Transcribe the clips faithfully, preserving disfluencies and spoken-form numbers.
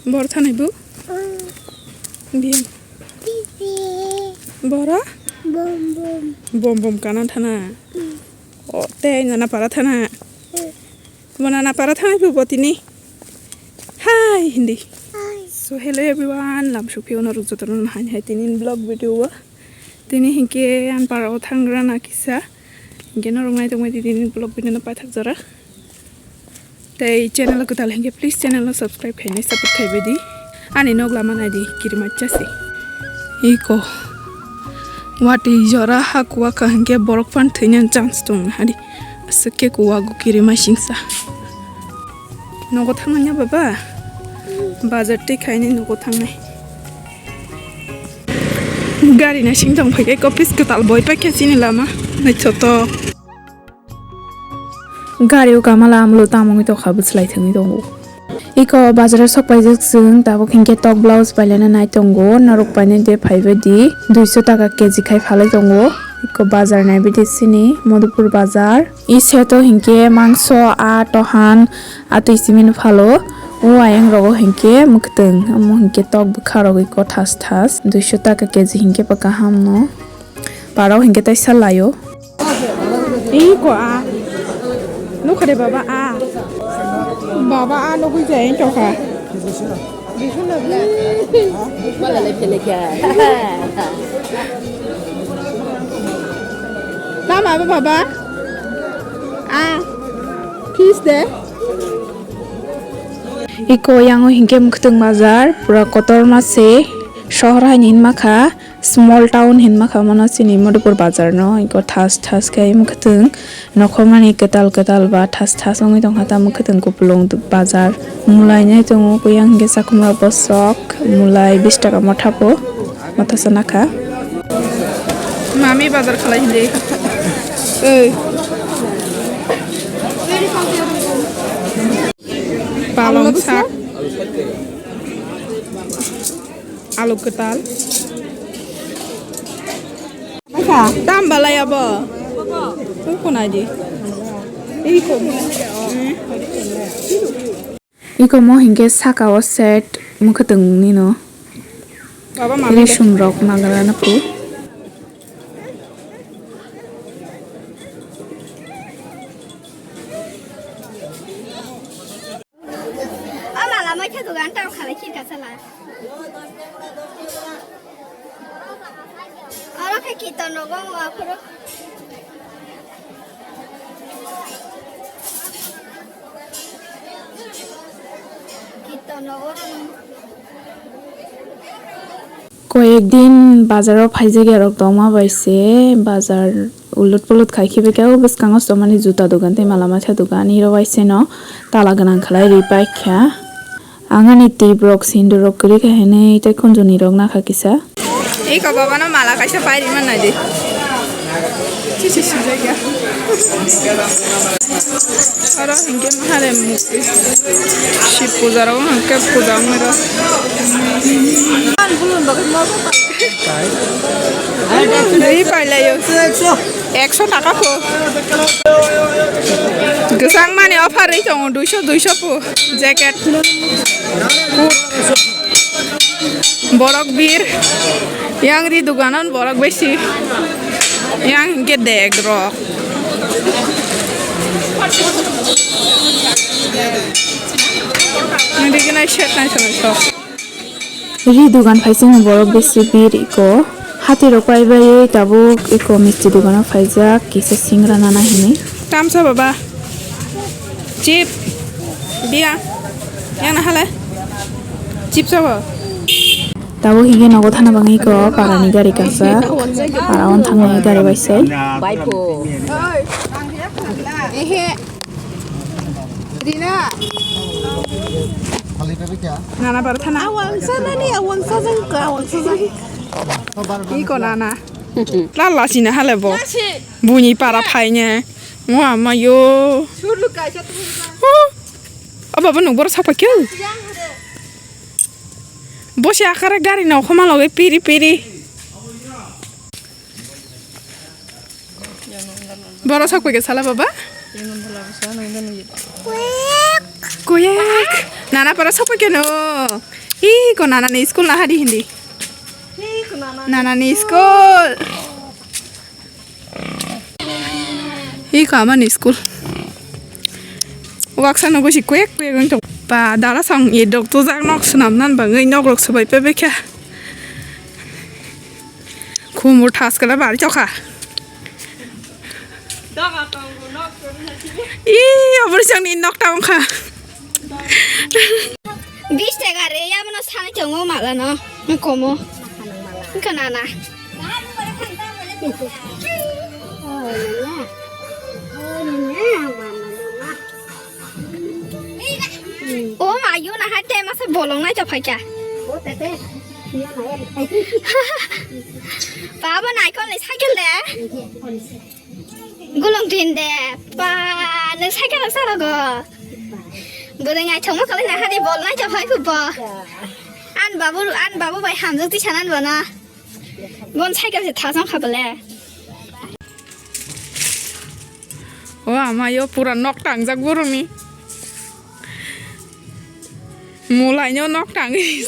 Bor thanai bu? Biyang. Bora? Bom bom. Bom bom kana thana? O tei nana para thana? Bo nana para thanai bu bo tini? Hai hindi. Hai. So hello everyone, lam sukphi ono ruk jotono hai hai tini vlog video o. Tini hinkhe ang para o thangrana kisa. Hinkhe norok nai tongmai di tini vlog video no paithak jora. Tei channel o kwtal hinkhe please channel no subscribe khainai support khaibai di. Ani nog lama nai di kirima chasi. Iko. Wati jora ha kuwa ka hinkhe borok phan thwina chance tong hari. Aswk khe kuwa go kirima singsa. Nogo thangnai ya baba? Bazar tei khainai nogo thangnai. Gari na sing tong phai khe kopis kwtal boi paikha chini lama. Naithotok. Gari o kamala amlo tamungwi tongkha bwslai thwngwi tongo. Iko bazar o sok paijak chwng tabuk hinkhe tok blouse pailana nai tongo norok painai de phaibai di duiso taka keji khai phalai tongo. Iko bazar naibai di sini Madhupur bazar. I seto hinkhe mangso, aa, tohan, atwi simi no phalo. O ayang rogo hinkhe mwkhwtwng, omo hinkhe tok bwkha rogwi ko thas thas. Duiso taka keji hinkhe bo kaham no. Parao hinkhe tei salaio. Iko a. Nukha de baba a. Baba a nugwi jai tokha. Tama ba baba? A. Fish de. Iko yango hinkhe mwkhwtwng bazar pura kotorma se sohor hai hinma kha. Small town hinma kha mano chini Madhupur bazar no, iko thas thas khe mwkhwtwng nokhormani kwtal kwtal ba thas thas wngwi tongkha ta mwkhwtwng kupulung bazar. Mulai nai tongo kuyang hinkhe chakhumra bosok mulai bish taka motha po motha sana kha. Mami bazar khalai hindi. Ei. Palong sak. Alu kwtal. Tam balai abo. Tungkuna di. Iko. Iko mo hinkhe saka o set mwkhwtwng nino. Baba mami. Risum rok nagra naku. O mala mai khe dogan tao khalai khirka sala. Oro khe kiton rogo mo aphuru. Kiton rogo. Koyek din bazar o phaijak ya rok tongma bai se bazar ulut pulut khai khibi khe o bwskango somani juta dogan tei mala maisa dogan iro bai seno tala gwnang khlai ri paikha. Ang ani twi borok sindu rok kwrwi kha hinwi tei khunjuni rok nakha kisa. Iko baba no mala kaisa pai ri man nai di. Chichi sujai ya. Oro hinkhe mahare mukti. Shib puja rok hinkhe puja wngwi rw. Ri pailaio. Ekso taka po. Kwchang mani offer ri tongo duiso duiso po jacket. Coat. Borok bir. Yang ri duganon borok besi. Yang hinkhe deg rok. Nang ri gwnai set nai swnai sok. Ri dugan phaising borok besi bir iko. Hati rok pai bai tabuk iko misti dugano phaijak kisa singra nana hinwi. Tamsa baba. Chip. Bia. Yang na hale. Chip sabo. Tabuk hingke nogo thana bangwi iko parani gari kasak. Para on thangwi gari bai sai. Baipo. Ehe. Rina. Nana bar thana. Awang sana ni, awang sajang ka, awang sajang. Iko nana. Lala sina hale bo. Buni para phaine. Mo ama yo. Surlu kaisa tu. Oh. O baba nuk boro sakpa kyo. Bosi akara gari no khoma loge piri piri. Boro sakpa ke sala baba? Koyek. Nana para sopai keno. Ih, ko nana ni school na hari hindi. Nana ni school. Ih, ko ama ni school. Waksa no bosi kwek kwek wng tong. Pa dara song ye dok to jak nok sunam nan ba ngai nok rok sobai pe bekha. Khumur thas kala bari chokha. Ih, abor song ni nok ta wngkha. Bis taka re, ya bono sani tongo mala no. Komo. Wngkha nana. O ma, yo na hai te masa bolong nai to phaikha. Babo naikol ni cycle de. Gulung tin de. Pa, nang cycle sa rogo. Gulung ai thongma kali na hari bol nai to phai khubo. An babu, an babu bai hamjak ti sanan bono. Bon cycle se thasang khabale. O ama yo pura nok tangjak boroni. Mulai nyo nok tangwi.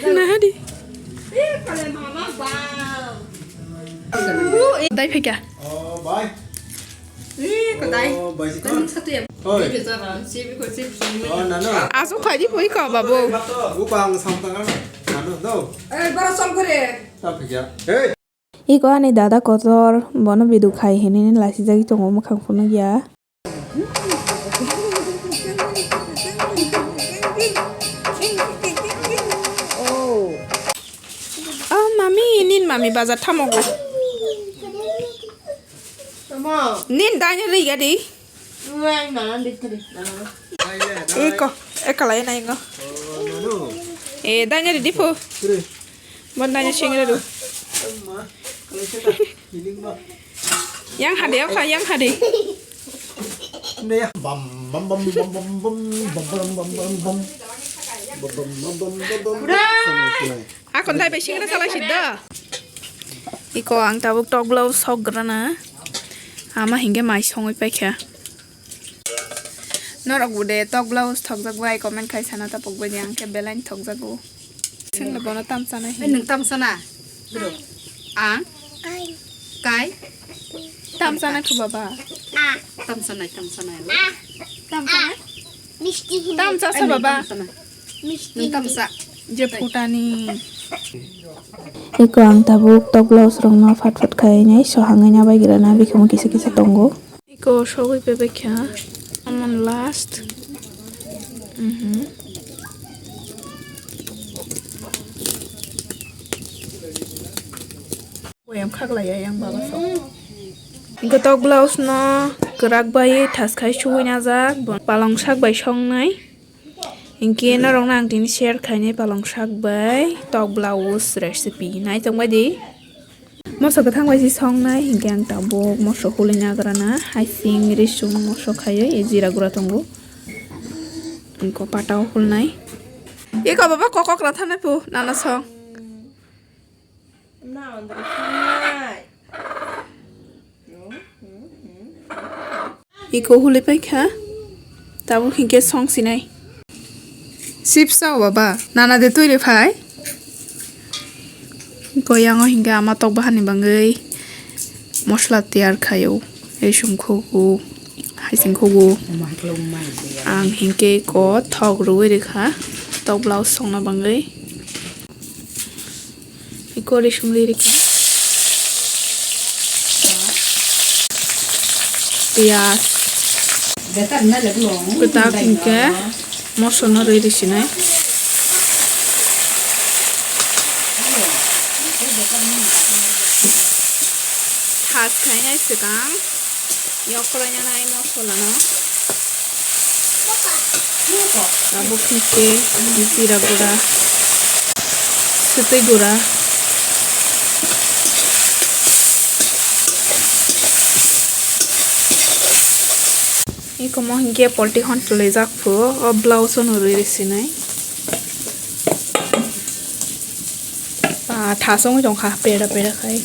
Nahadi. Dai phika. Oh, bai. Ih, kodai. Oh, bai si Tani kon. Satu ya? Oi. Dia biasa kan, si biko si biko. Oh, nano. Asu khaidi pui ko babu. Upang samtang kan. Nano, do. Eh, bara sol kore. Tap ya. Hey. Iko ani dada kotor, bono biduk khai hinini lasijagwi tongo mwkhang phunukya. Oh, mami, nin mami bazar thamogo. Nin daini riga di. Iko, ekala ena ingo. Eh, daini di pu. Bon daini singre du. Yang hade, oka, yang hade. Bam, bam, bam. Akon dai bai singra salai sidda. Iko ang tabuk tok blouse sok grana. Ama hinge mai songwi paikha. Norok bude tok blouse thokjak bai comment khai sana tapok bai ang khe belai thokjago. Sengla bono tamsana hin. Nung tamsana. Bro. Ang. Kai. Tamsana kho baba. Tamsana, tamsana. Tamsana. Misti hin. Tamsa sa baba. Misti. Nung tamsa. Je putani. Eko ang tabuk tok blouse rokno phat phat khainai sohangwi nabai grana bikhumu kisa kisa tongo. Iko sogwi bebek kha. Amon last. Mhm. Boyam khaklai ya yang baba sok. Gotok blouse no kwrak bai thas khai suwi najak, palong sak bai songnai. Hinkhe norok no ang tini share khainai palong sak bai tok blouse recipe. Nai tong bai di. Moso kwthang bai se songnai, hinkhe ang tabuk moso hulina grana, hasing, risung moso khaiwi, e jira gura tongo. Ingko patao hulnai. Eko baba kokok ra thanai pu, nana song. Iko huli paikha. Tabuk hinkhe song sinai. Chips sao baba. Nana de twi re phai. Iko yango hinkhe ama tok bahani bangwi mosla tiyar khaio. Risung khugu, hasing khugu. Ang hinkhe iko thok rwui rikha. Tok blouse songna bangwi. Iko risum ri rikha. Piyaj. Kwtak hinkhe moso no ri risinai. Thas khainai swkang. Yokhoroi nai mosola no. Abo khe se jira gura, swtwi gura. Ikomo hinkhe polti hwn twlaijak phu, o blouse no rwi rwsinai. Ah, thas wngwi tongkha pera pera khai.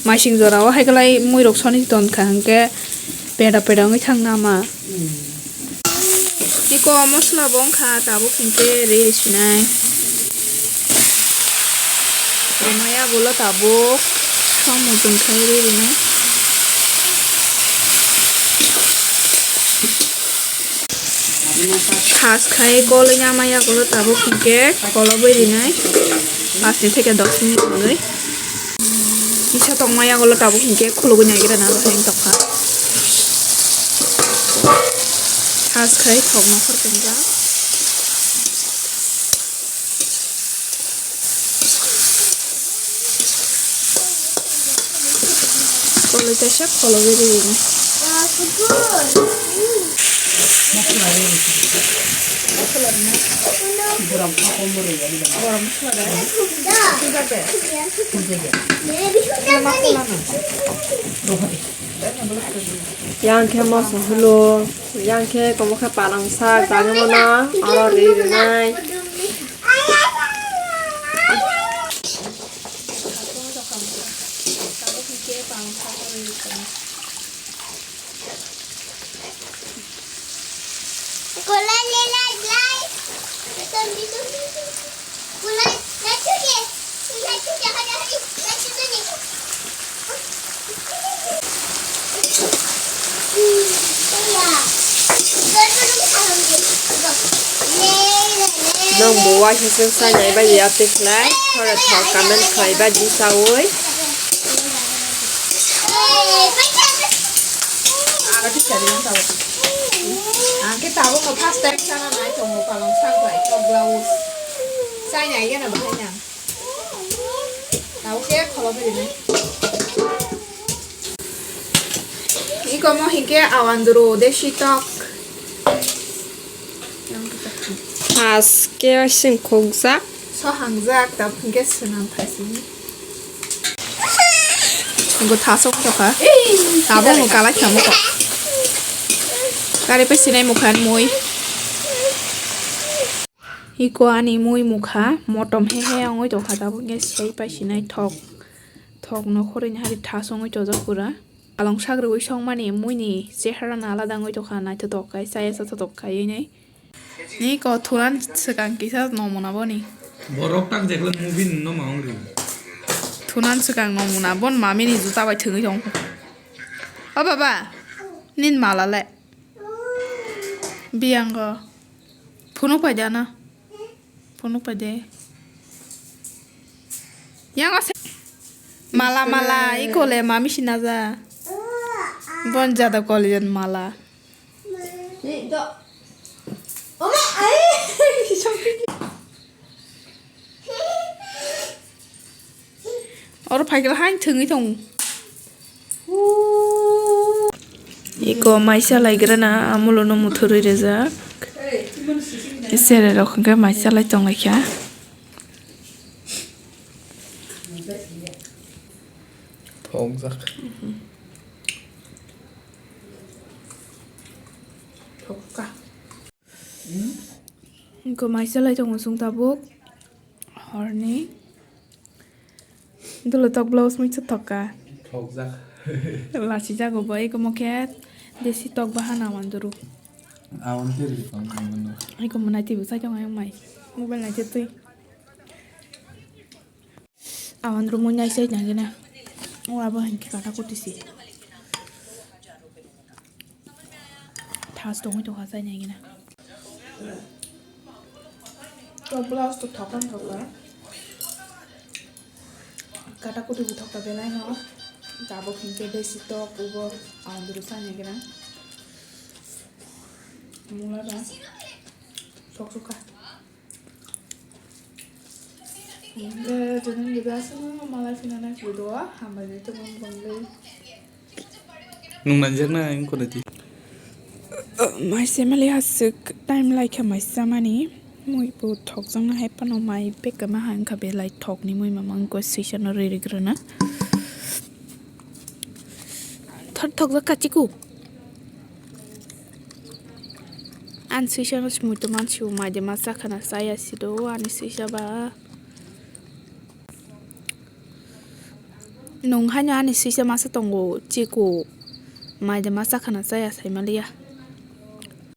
Maising jora o hai kwlai muirok soni tonkha hinkhe Peda peda wngwi thang nama. Iko mosla bo wngkha, tabuk hinkhe riri sinai. Romaya bolo tabuk. Samung tongkhe riri nai. Khas khai koloi nama yagulo tabuk hinkhe kolobwi rinai. Paanch ni theke dos minute hwnwi. Kisa tongma yagulo tabuk hinkhe khulugwi naigra na bahai tongkha. Khas khai thokma khor tongkha. Koloi kaisa kholo beri rini. Yang khe moso hulo, yang khe komo khe palang sak, dagimano oro ri rinai. Nwng bo uaisaswk chainai bai ya twi khlai, thora thok comment khlai bai di chaui. Ang khe tabukno first time chana nai tongo, palang sak bai tok blouse. Chainai gana bahai nang. Tabuk khe kholo beri nai. Iko mo hinkhe awandru desi tok. Haske sing khokjak. So hangjak, tabuk hinkhe swnam phaisini. Go thasok tokha. Tabuk mo kala khyamo kok. Kari pe sinai mukhan mui. Iko ani mui mukha motom he he wngwi tongkha, tabuk khe sei pai sinai thok, thok no khoroi ni hari thas wngwi tongjak pura. Along sak rwui songmani mui ni chehara no alada wngwi tongkha, naithotok khai chaya chathotok khai wngnai. Iko thulan swkang kisa nomuna boni. Borok tang jekle movie no ma wngri. Thulan swkang nomuna bon mami ni juta bai thwngwi tong. O baba, nin mala le. Biyango. Phunuk pai de ano. Phunuk pai de. Yang ase. Mala, mala, ikole mami sinaja. Bon jada kolijan mala. Oro phaikhe hain thwngwi tongo. Iko maisa laigrana amulono muthurwi rijak. Sere rok hwnkhe maisa lai tonglaikha. Thokjak. Thokka. Iko maisa lai tongo chwng tabuk horni. Dolo tok blouse mui chwthokka. Thokjak. Lachijago bo iko mokhe desi tok bahana wanduru. Awan teri pang mano. Iko monai tibu sai tongo yang mai. Mobile nai twi. Awan rumui nai sai nangina. O abo hinkhe kata kuti si. Thas tongwi tongkha chai nai gina. To blouse to thokan thoka. Kata kuti bu thokta belai no. Tabuk hinkhe besi tok ubo awan duru chai nai gina. Mula ba. Thok thokka. Hingke jotono gede aswkno malai phina nai phuru do, hambai bai tongma bangwi. Nung nangjak na ang kona di. Mai se mali aswk time lai kha mai samani. Mui bo thokjakna hai phano mai bek ma hang kha belai thokni mui mamang ko sisa no riri grana. Thok thokjak kachiku. Ani swisano sumui tongma sio mai de ma chakhana chaya sido ani swisa ba. Nwng haino ani swisa masa tongo chikuk. Mai de ma chakhana chaya saimaliya.